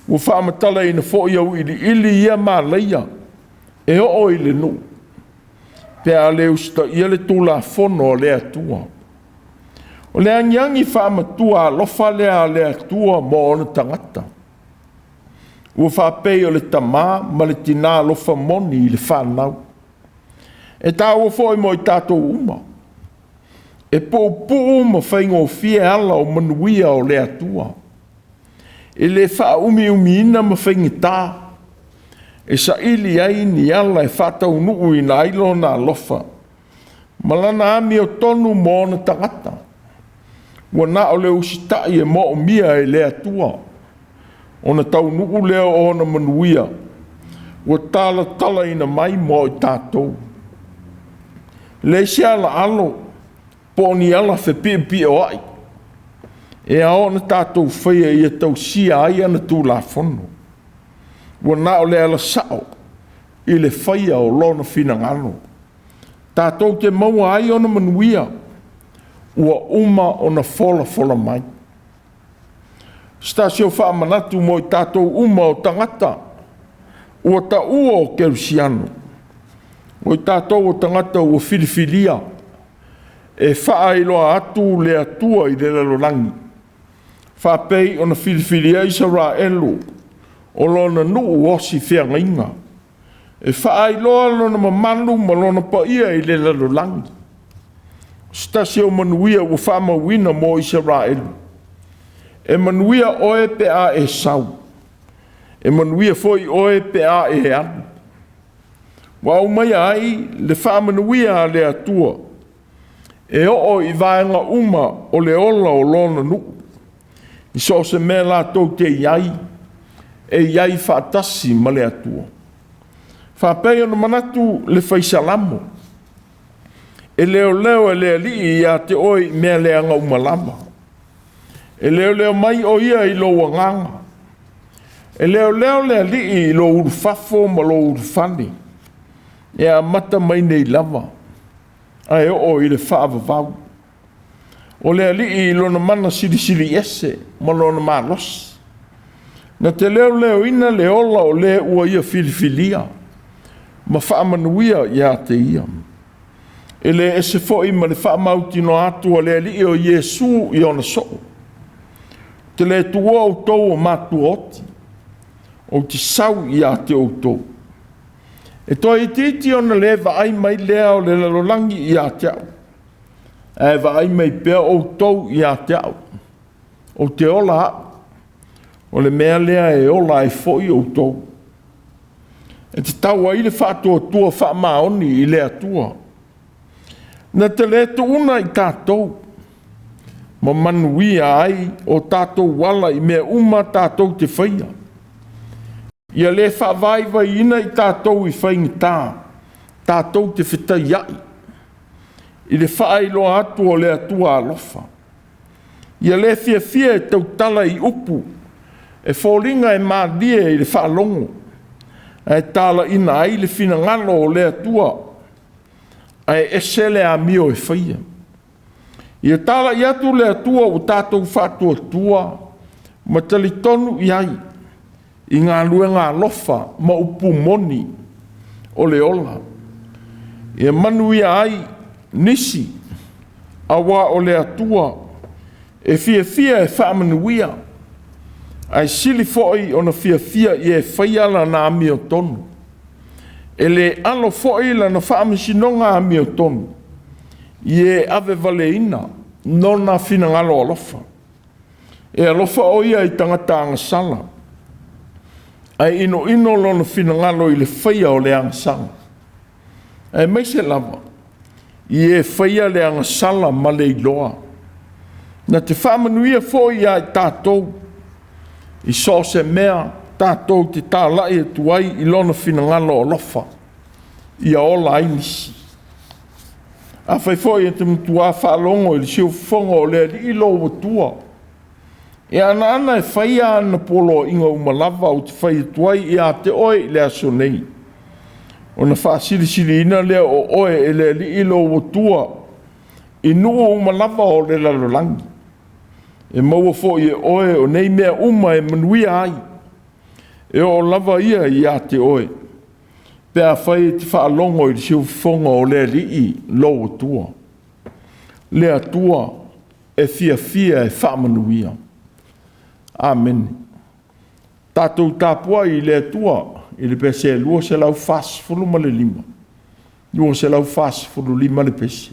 Ua faamatalaina foi auiliili ia malaia e oo i le nuu, pe a le usitaia le Tulafono a le Atua. O le agiagi faamatua alofa lea a le Atua mo ona tagata, ua faapei o le tamā ma le tinā alofa moni i le fanau. E taua foi mo i tatou uma, e puupuu ma faigofie ala o manuia o le Atua, e le faaumiumiina ma faigata e saili ai ni ala e faataunuuina ai lona alofa ma lana amiotonu mo ona tagata. Ua na o le usitai e moomia e le Atua, ona taunuu lea o ona manuia ua talatalaina mai mo i tatou. E leai se alaalo po o ni ala fepiopioai e ao ona tatou faia ia tausia ai ana Tulafono. Ua na o le ala sao i le faia o lona finagalo tatou te maua ai ona manuia ua uma ona folafola mai. Se tasi o faamanatu mo i tatou uma o tagata ua taua o kerisiano, o i tatou o tagata ua filifilia e faailoa atu le Atua i le lalolagi, faapei ona filifilia Isaraelu o lona nuu osi feagaiga, e faailoa lona mamalu ma lona paia i le lalolagi. O se tasi o manuia ua faamauina mo Isaraelu, e manuia oe pe a e sau, e manuia foi oe pe a e alu. Ua aumaia ai le faamanuia a le Atua e oo i vaega uma o le ola o lona nuu, i so o se mea latou te i ai, e i ai faatasi ma le Atua. Faapea ona manatu le Fai Salamo, e leoleo e le Alii ia te oe i mea leaga uma lava. E leoleo mai o ia i lou agaga. E leoleo le Alii i lou ulufafo ma lou ulufale, e amata mai nei lava, ae oo i le faavavau. O le Alii i lona mana silisili ese ma lona malosi, na te leoleoina le ola o le ua ia filifilia ma faamanuia ia te ia. E le ese foi ma le faamautinoa atu a le Alii o Iesu i ona soo. Ou te le tuua outou o matuaoti, ou te sau ia te outou. E toe itiiti ona le vaai mai lea o le lalolagi ia te au, ae vaai mai pea outou ia te au. Ou te ola au, o le mea lea e ola ai foi outou. E tatau ai le faatuatua faamaoni i le Atua. Na te le tuuna i tatou, ma manuia ai o tatou ala i mea uma tatou te faia. Ia le faavaivaiina i tatou i faigata, tatou te fetaiai i le faailoa atu o le Atua alofa. Ia le fiafia e tautala i upu, e foliga e malie i le faalogo, ae talaina ai le finagalo o le Atua, ae ese le amio e faia. Ia talai atu le Atua ua tatou faatuatua ma talitonu i ai i galuega alofa ma upu moni o le ola. Ia manuia ai nisi, aua o le Atua e fiafia e faamanuia, ae sili foi ona fiafia i e faia lana amiotonu. E le alo foi lana faamasinoga amiotonu i e avevaleina nona finagalo alofa. E alofa o ia i tagata agasala, ae inoino lona finagalo i le faia o le agasala. Aemaise lava i e faia le agasala ma le iloa. Na te faamanuia foi ia i tatou i so o se mea tatou te talai atu ai i lona finagalo alofa, ia ola ai nisi. Afai foi e te matua faalogo i le siufofoga o le Alii lou Atua, e ana e faia ana poloaiga uma lava ou te fai atu ai ia te oe i le aso nei, ona faasilisiliina lea o oe e le Alii lou Atua i nuu uma lava o le lalolagi. E maua foi e oe o nei mea uma e manuia ai, e oo lava ia ia te oe, pe afai e te faalogo i le siufofoga o le Alii lou Atua. Le Atua e fiafia e faamanuia. Amene. Tatou tapuai i le Atua i le pese 245, 245 le pese.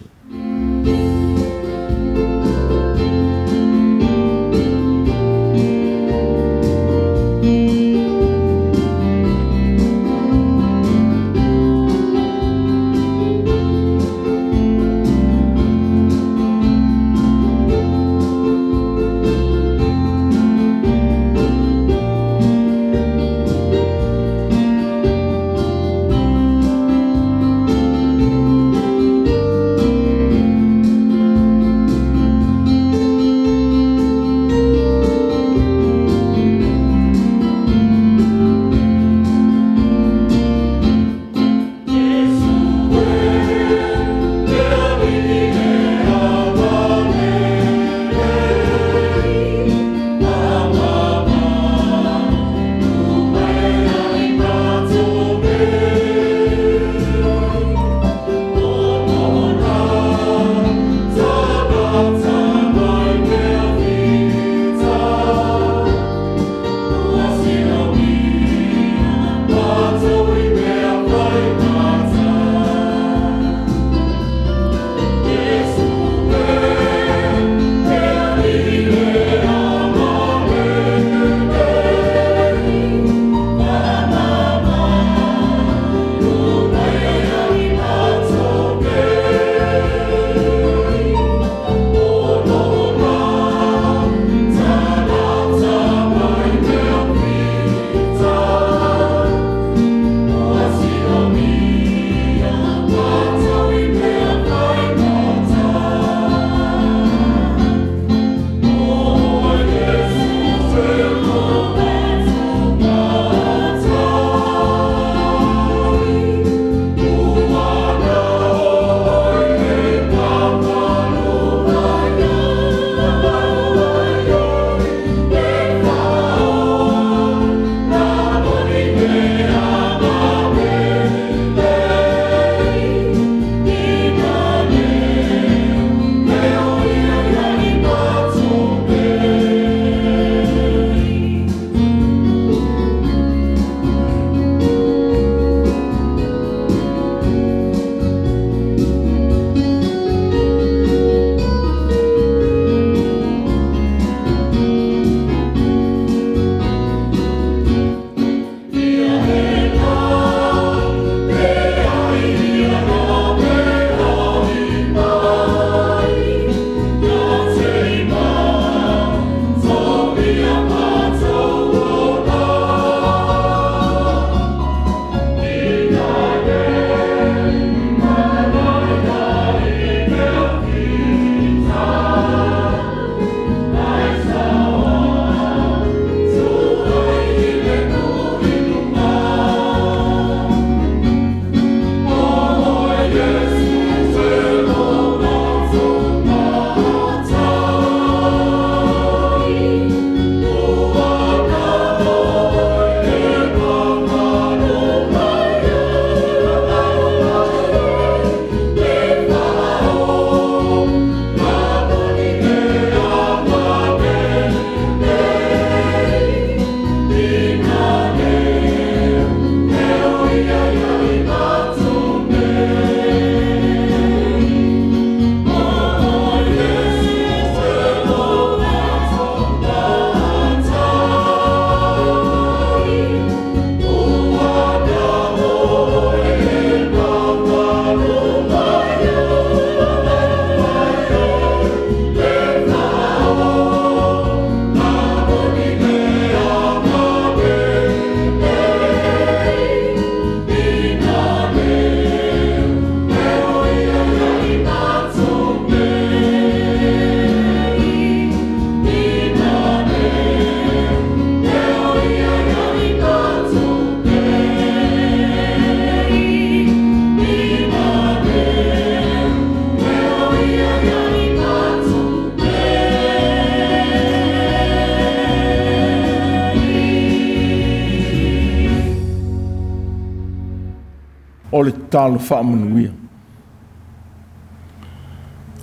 O le tatalo faamanuia.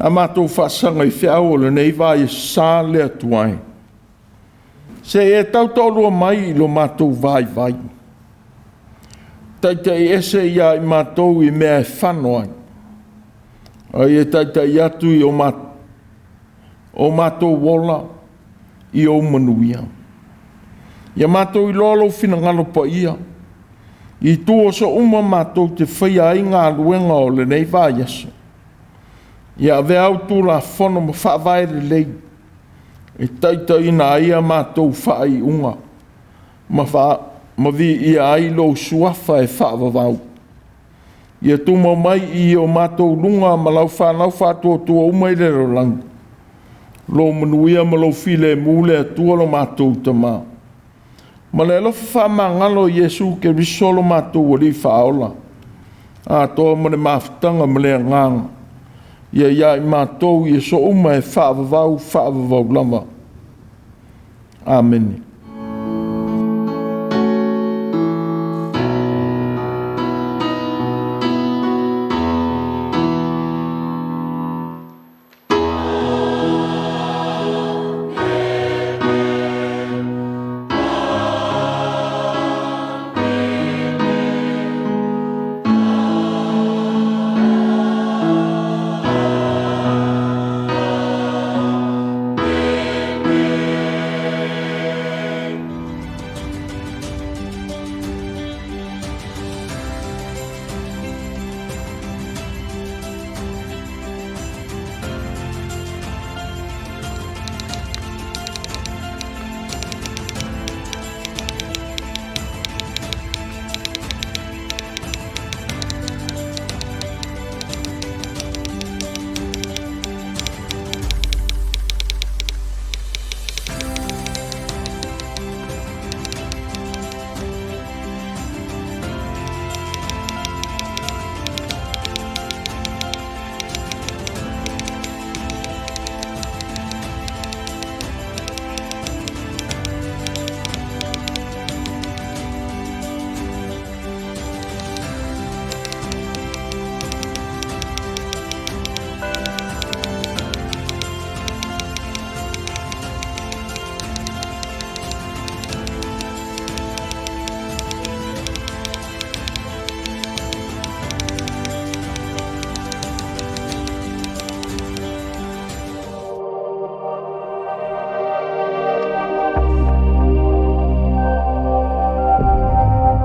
A matou faasaga i feau o lenei vaiaso sa le Atua e. Se i e tautoalua mai i lo matou vaivai. Taitai ese ia i matou i mea e fano ai, a ia taitai atu i o matou ola i ou manuia. Ia matou iloa lou finagalo paia, i itu aso uma matou te faia ai galuega o lenei vaiaso. Ia avea au tulafono ma faavae lelei e taitaiina ai a matou faaiuga ma viia ai lou suafa e faavavau. Ia tumau mai i o matou luga ma lau fanau faatuatua uma i le lalolagi, lou manuia ma lou filemu le Atua lo matou Tama. Ma le alofa faamagalo o Iesu Keriso lo matou Alii Faaola, atoa ma le mafutaga ma le Agaga, ia i matou i aso uma e faavavau, faavavau lava. Amene.